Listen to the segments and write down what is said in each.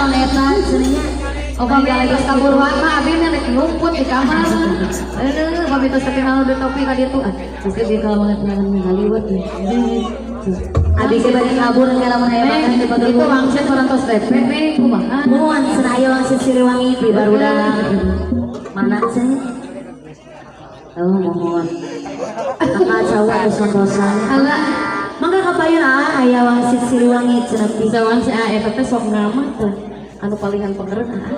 Naon eta cenah? Oh, pami geus kaburuan mah abi mah rek ngumput di kamar. Aduh, pami tos terkenal udah topi ka ditu. Ah, pasti dia kalau mau pengen ngaliwet. Abi ge bade kabur ke lamun aya makan di batur. Itu wangsit parantos DP nih, kumaha? Muan cenah aya wangsit Siliwangi di barudak. Mana cenah? Oh, mohon. Kakak cowok terus nontosan. Alah, Mangga kapayun ah aya wangsit Siliwangi cenah pi. Sawan si eta teh sok ngamat teh. Anu palihan pengeren ah.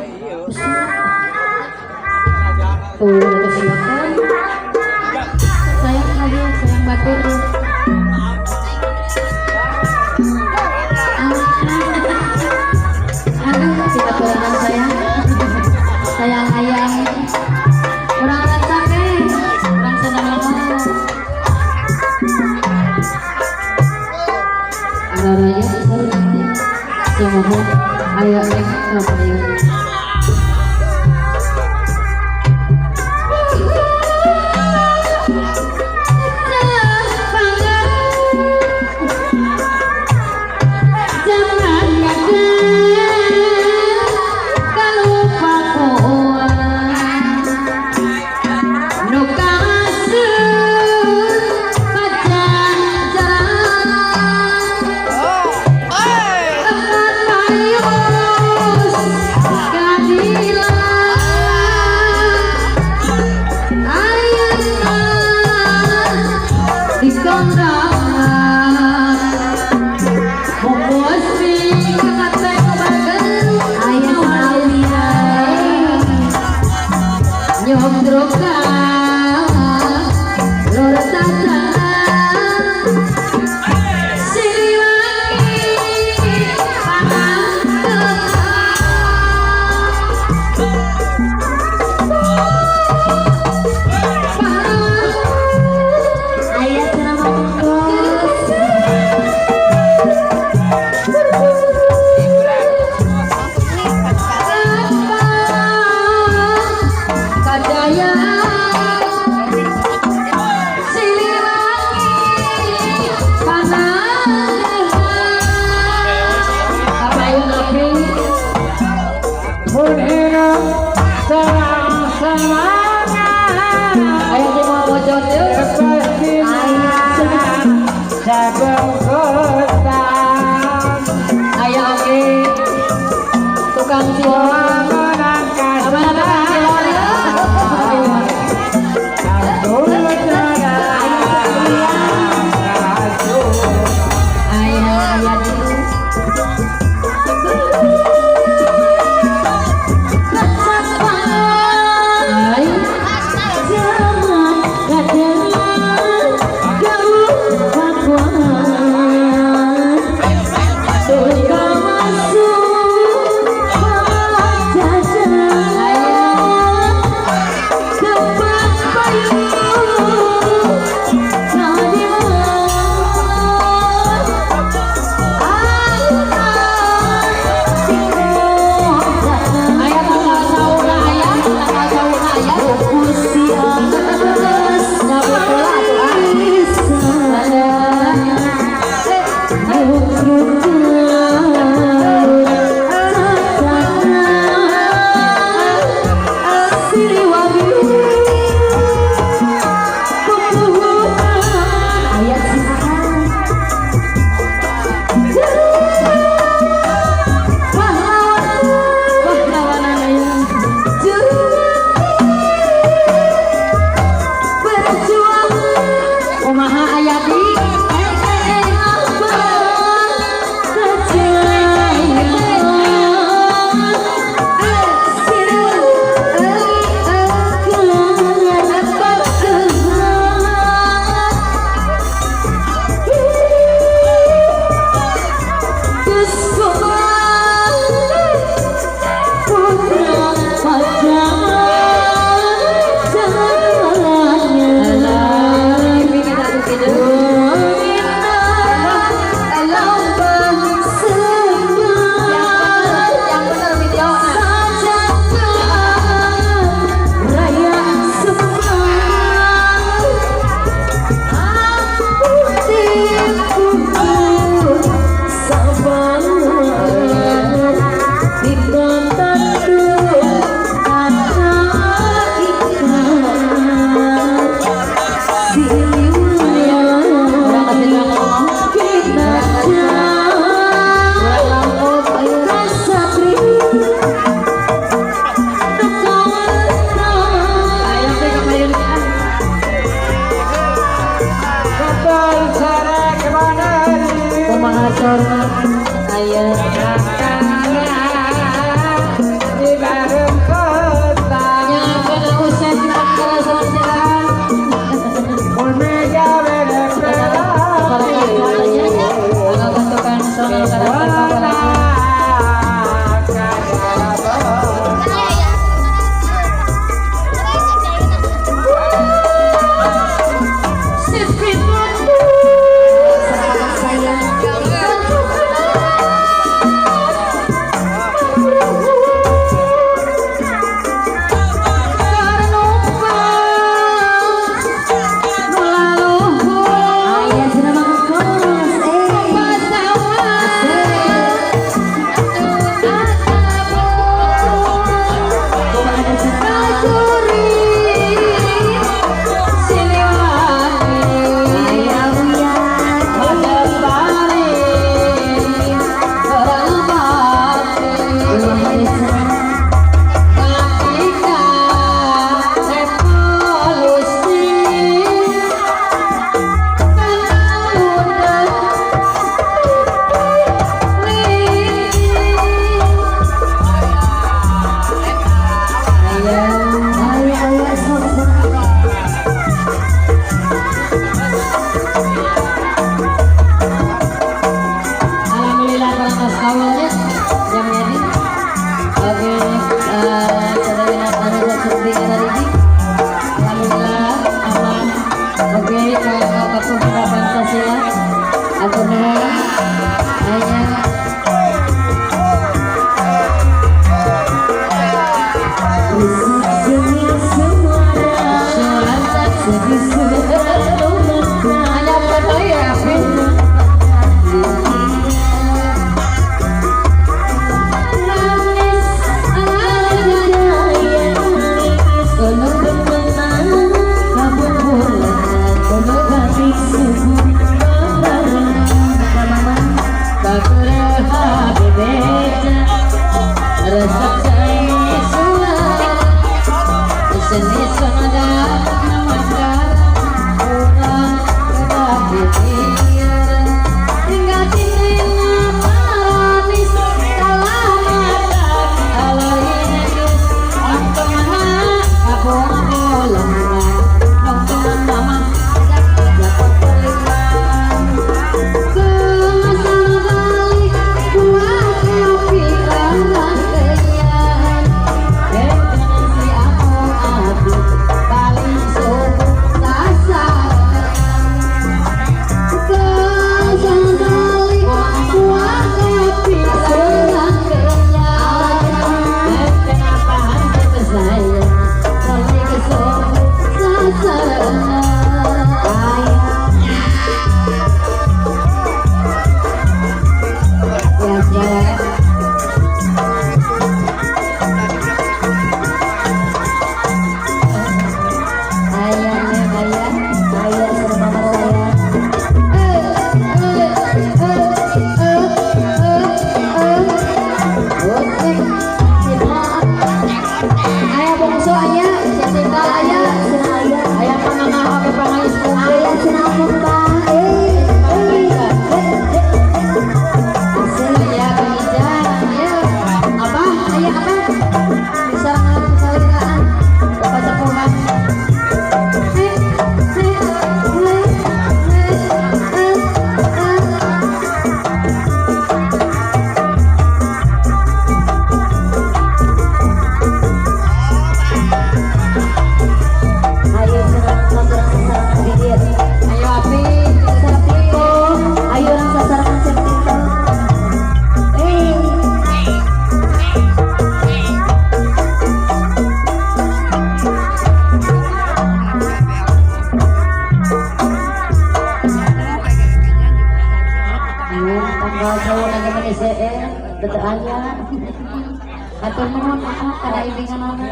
Tuh, udah siapkan. Sayang lagi, sayang batur. Aduh, kita turunan sayang. Sayang ayam. Kurang rancak eh. Kurang senang lama. Araranya seru. Semoga ayah eh ngapain. Atur nuhun kana ibinganana.